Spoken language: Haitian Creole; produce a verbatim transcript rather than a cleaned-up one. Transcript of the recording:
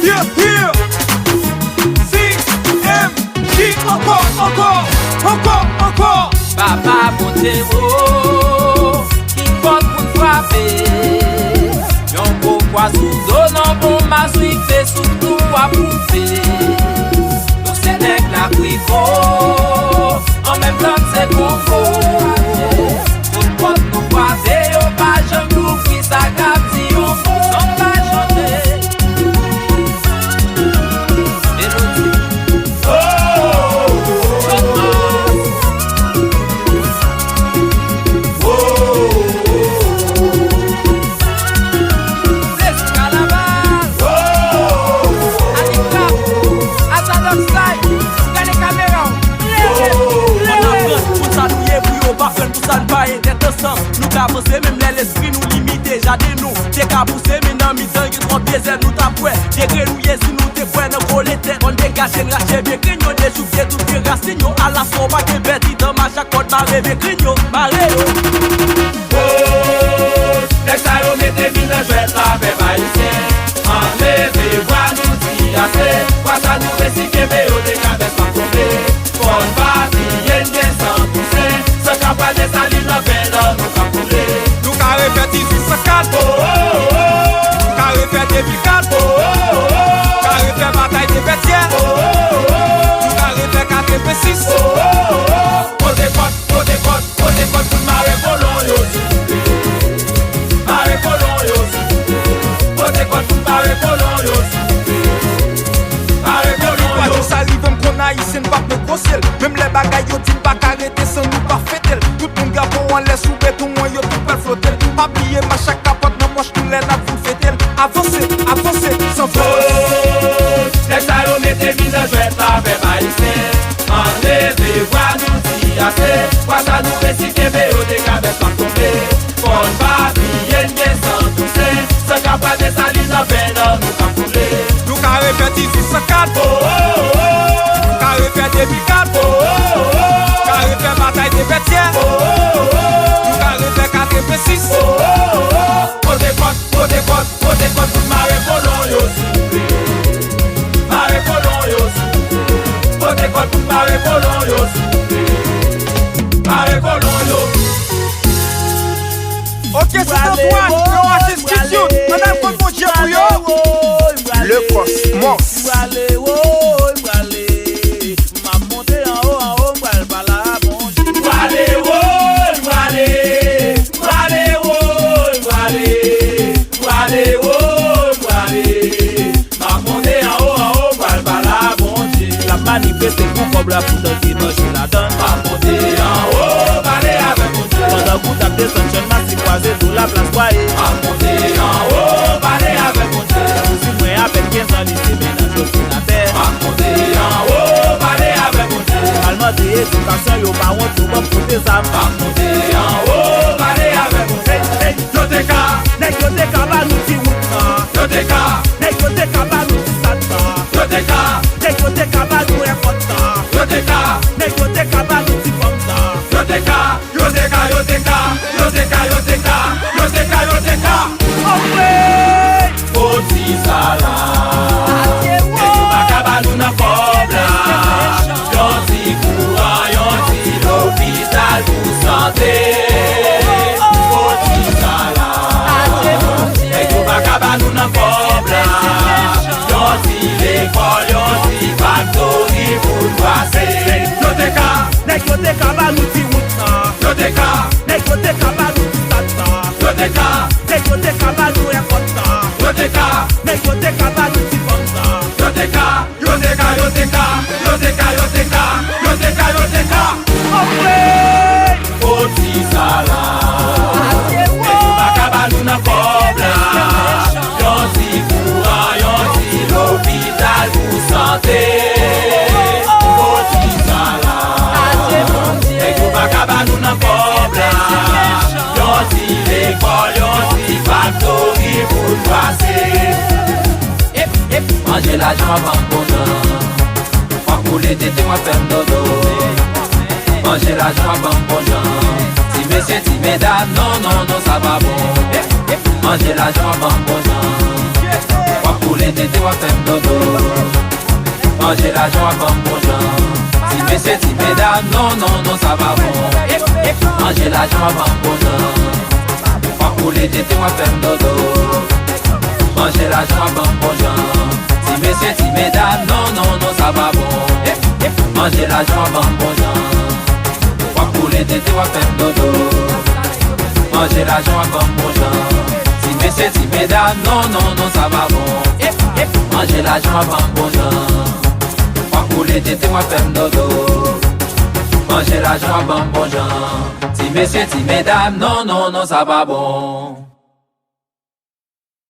Yeah, yeah. C M G, ankò, ankò, ankò, ankò. Papa Bondye, oh, ki pòt pou n frape? Yon gwo pwa sou do n, yon bon mas rive sou tou a poupe. Nou se nèg lakwiko, an menm tan se konfo. Tout pòt nou kwaze, yo pa janm louvri, sa k ap di yon mo san pa chante. Melodi. Oh, oh, oh, oh. Sesi Kanaval. Anik Rap. Azadòk Style. Gade kamera w. Leve, leve. Pou sa nou ye, pou yo pa fè n, pou sa n pa ye tèt ansanm. Nou ka panse menm lè lespri nou limite. Jaden nou te ka pouse, men nan mitan gen twòp dezè. Nou t ap wè degre nou ye si nou te kwè nan kole tèt. Konn degaje n, rache vye grenn yo, dechouke tout vye rasin yo. Alafwa w pa gen pèdi, dan mach ak kòd mare vye grenn yo, mare yo. Woy, nèg sa yo mete mi nan jwèt la, pèp ayisyen. Ann leve vwa nou di ase. Vwa sa nou resi kenbe yo, dekabès pa tonbe. Fò n pa bliye n gen san Tousen. San k ap pral Desalin nan ven nan nou k ap koule. Nou ka refè dizuit san kat. Oh, oh, oh, oh. Nou ka refè de mil kat. Oh, oh, oh, oh. Nou ka refè batay de Vètyè. Oh, oh, oh, oh. Nou ka refè katrevensis. Oh, oh, oh, oh. Pote kòd, pote kòd, pote kòd pou n mare kolon yo, silvouplè. Mare kolon yo, silvouplè. Pote kòd pou n mare kolon yo, silvouplè. Mare kolon yo. Depi sa rive m konn Ayisyen n p ap negosye l. Menm lè bagay yo di n pa ka rete san nou pa fete l. Tout moun drapo anlè sou beton an, yo tou pral flote l. Pa bliye mach ak kapòt nan pòch nou lè n ap vin fete l. Avanse, avanse, san fòs. Woy, nèg sa yo mete mi nan jwèt la, pèp ayisyen. Ann leve vwa nou di ase. Vwa sa nou resi kenbe yo, dekabès pa tonbe. Fò n pa bliye n gen san Tousen. San k ap pral Desalin nan ven nan nou k ap koule. Nou ka refè dizuit san kat. Oh, oh, oh, oh. Nou ka refè de mil kat. Oh, oh, oh, oh. Nou ka refè batay de Vètyè. Oh, oh, oh, oh. Nou ka refè katrevensis. Oh, oh, oh, oh. Pote kòd, pote kòd, pote kòd pou n mare kolon yo, silvouplè. Mare kolon yo, silvouplè. Pote kòd pou n mare kolon yo, silvouplè. Mare kolon yo. Ok, se Antoine, Yo Artist Kitune. Ann al konn Bondye pou yo. Le Cosmos. M ap monte anwo, anwo, m pral pale a Bondye. M prale wo, m prale, m prale wo, m prale, m prale wo, m prale. M ap monte anwo, anwo, m pral pale a Bondye. L ap manifeste pou kòb la, pou tande manje ladan. M ap monte anwo, pale avèk Bondye. Pandan gout ap desann, chèn masi kwaze, sou laplas pwaye. M ap monte anwo, pale avèk Bondye. Kouzin mwen avèk kenz an, li se mennaj òdinatè. M ap monte anwo, pale avèk Bondye. Al mande edikasyon, yo pa wont, yo ban m kote zam. M ap monte anwo, pale avèk Bondye. Hey, hey, yo te ka, nèg yo te ka ba nou ti wout la. Yo te ka, nèg yo te ka ba nou ti stad la. Yo te ka, nèg yo te ka ba nou èpòt la. Yo te ka, nèg yo te ka ba nou ti fanm la. Yo te ka, yo te ka, yo te ka, yo te ka, yo te ka, yo te ka, yo te ka. Anmwey! Fò ti sa la. Nèg yo pa ka ba nou nan kòb la. Yon ti kouran, yon ti lopital pou sante. Fò ti sa la. Nèg yo pa ka ba nou nan kòb la. Yon ti lekòl, yon ti faktori pou n pase. Yo te ka, nèg yo te ka ba nou ti wout la. Yo te ka, nèg yo te ka ba nou ti stad la. Yo te ka, nèg yo te ka ba nou èpòt la. Yo te ka, nèg yo te ka ba nou ti fanm la. Yo te ka, yo te ka, yo te ka, yo te ka, yo te ka, yo te ka, yo te ka. Anmwey! Fò ti sa la. Nèg yo pa ka ba nou nan kòb la. Yon ti kouran, yon ti lopital pou sante. Fò ti sa la. Nèg yo pa ka ba nou nan kòb la. Yon ti lekòl, yon ti faktori pou n pase. Manje lajan w ap ban m bon jan. W ap boule tete, w ap fè m dodo. Manje lajan w ap ban m bon jan. Ti mesye, ti medam, non, non, non, sa pa bon. Manje lajan w ap ban m bon jan. W ap boule Tete w ap fè m dodo. Manje lajan w ap ban m bon jan. Ti mesye, ti medam, non, non, non, sa pa bon. Manje lajan w ap ban m bon jan. W ap koule tete w ap fè m dodo. Manje lajan w ap ban m bon jan. Ti mesye, ti medam, non, non, non, sa pa bon. Manje lajan w ap ban m bon jan. W ap koule tete w ap fè m dodo. Manje lajan w ap ban m bon jan. Ti mesye, ti medam, non, non, non, sa pa bon. Manje lajan w ap ban m bon jan. W ap koule tete w ap fè m dodo. Manje lajan w ap ban m bon jan. Ti mesye, ti medam, non, non, non, sa pa bon.